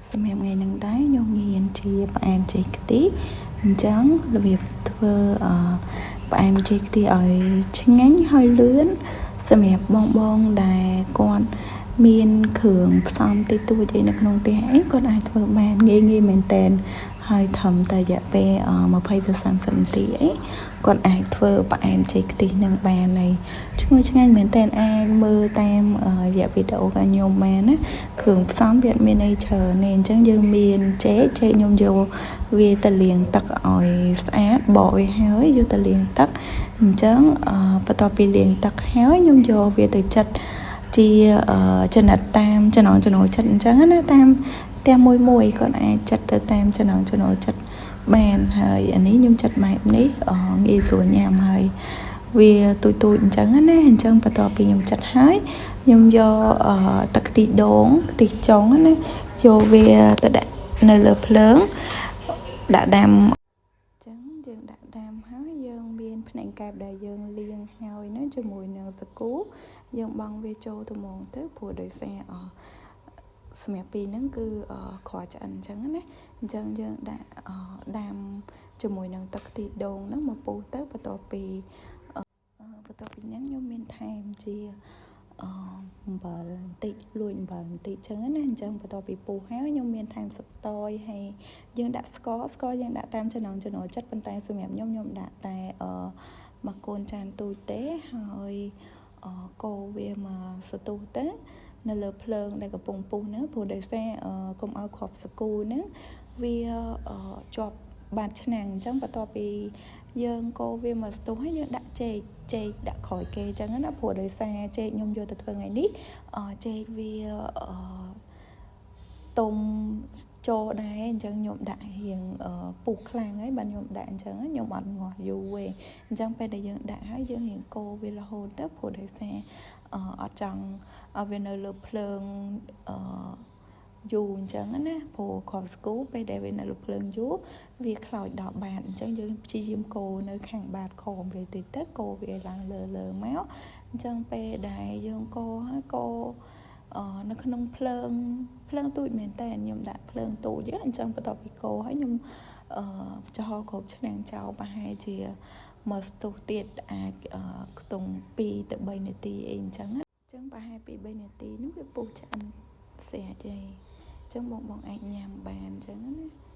សម្រាប់ថ្ងៃហ្នឹងដែរខ្ញុំមានជាផ្អែមចេកខ្ទិះអញ្ចឹងរបៀបធ្វើអឺផ្អែមចេកខ្ទិះឲ្យឆ្ងាញ់ហើយលឿនសម្រាប់បងបងដែលគាត់មានគ្រឿងផ្សំតិចតួចអីនៅក្នុងផ្ទះអីគាត់អាចធ្វើបានងាយងាយមែនតែនហើយធំតែរយៈពេល20ទៅ30នាទីអីគាត់អាចធ្វើផ្អែមចេកខ្ទិះនឹងបានហើយឈ្ងុយឆ្ងាញ់មែនតែនអាចមើលតាមរយៈវីដេអូរបស់ខ្ញុំបានណាគ្រឿងផ្សំវាអត់មានអីច្រើនទេអញ្ចឹងយើងមានចេកចេកខ្ញុំយកវាទៅលាងទឹកឲ្យស្អាតបកវាហើយយកទៅលាងទឹកអញ្ចឹងបន្ទាប់ពីលាងទឹកហើយខ្ញុំយកវាទៅចិតជាចំណិតតាមចំណងចំណូលចិត្តអញ្ចឹងណាតាមផ្ទះមួយមួយគាត់អាចចិតទៅតាមចំណងចំណូលចិត្តបានហើយអានេះខ្ញុំចិតបែបនេះងាយស្រួលញ៉ាំហើយវាទូចទូចអញ្ចឹងណាអញ្ចឹងបន្ទាប់ពីខ្ញុំចិតហើយខ្ញុំយកទឹកខ្ទិះដូងខ្ទិះចុងណាយកវាទៅដាក់នៅលើភ្លើងដាក់ដាំចឹងយើងដាក់ដាំហើយយើងមានភ្នែកកែបដែលយើងលាងហើយណាជាមួយនឹងសាគូយើងបង់វាចូលទៅហ្មងទៅព្រោះដោយសារអសម្រាប់ពីហ្នឹងគឺគ្រាន់ឆ្អិនអញ្ចឹងណាអញ្ចឹងយើងដាក់ដាំជាមួយនឹងទឹកខ្ទិះដូងហ្នឹងមកពុះទៅបន្ទាប់ពីហ្នឹងខ្ញុំមានថែមជាអអំបិលបន្តិចលួចអំបិលបន្តិចចឹងណាអញ្ចឹងបន្ទាប់ពីពុះហើយខ្ញុំមានថែមស្ករតយហើយយើងដាក់ស្ករស្ករយើងដាក់តាមចំណង់ចំណូលចិត្តប៉ុន្តែសម្រាប់ខ្ញុំខ្ញុំដាក់តែអមួយកូនចានទូចទេហើយកូរវាមកសន្ទុះទៅនៅលើភ្លើងដែលកំពុងពុះហ្នឹងព្រោះដោយសារកុំឲ្យគ្រាប់សាគូហ្នឹងវាជាប់បាតឆ្នាំងអញ្ចឹងបន្ទាប់ពីយើងកូរវាមកស្ទុះហើយយើងដាក់ចេកចេកដាក់ក្រោយគេអញ្ចឹងណាព្រោះដោយសារចេកខ្ញុំយកទៅធ្វើថ្ងៃនេះចេកវាអឺទុំចូលដែរអញ្ចឹងខ្ញុំដាក់រៀងពុះខ្លាំងហើយបាទខ្ញុំដាក់អញ្ចឹងខ្ញុំអត់ងាស់យូរទេអញ្ចឹងពេលដែលយើងដាក់ហើយយើងរៀងកូរវារហូតទៅព្រោះដោយសារអត់ចង់ឲ្យវានៅលើភ្លើងអឺយូរអញ្ចឹងណាព្រោះគ្រាប់ស្គូពេលដែលវានៅលើភ្លើងយូរវាខ្លោចដល់បាតអញ្ចឹងយើងព្យាយាមកូរនៅខាងបាតក្រោមវាតិចទៅកូរវាឡើងលើលើមកអញ្ចឹងពេលដែលយើងកូរហើយកូរអនៅក្នុងភ្លើងភ្លើងទូចមែនតើខ្ញុំដាក់ភ្លើងទូចអញ្ចឹងបន្ទាប់ពីកូរហើយខ្ញុំអឺចំហគ្រប់ឆ្នាំងចោលប្រហែលជាមួយស្ទុះទៀតអាចខ្ទង់2ទៅ3នាទីអីអញ្ចឹងអញ្ចឹងប្រហែល2 3នាទីនោះវាពុះឆ្អិនស្អាតហើយអញ្ចឹងបងបងអាចញ៉ាំបានអញ្ចឹងណា។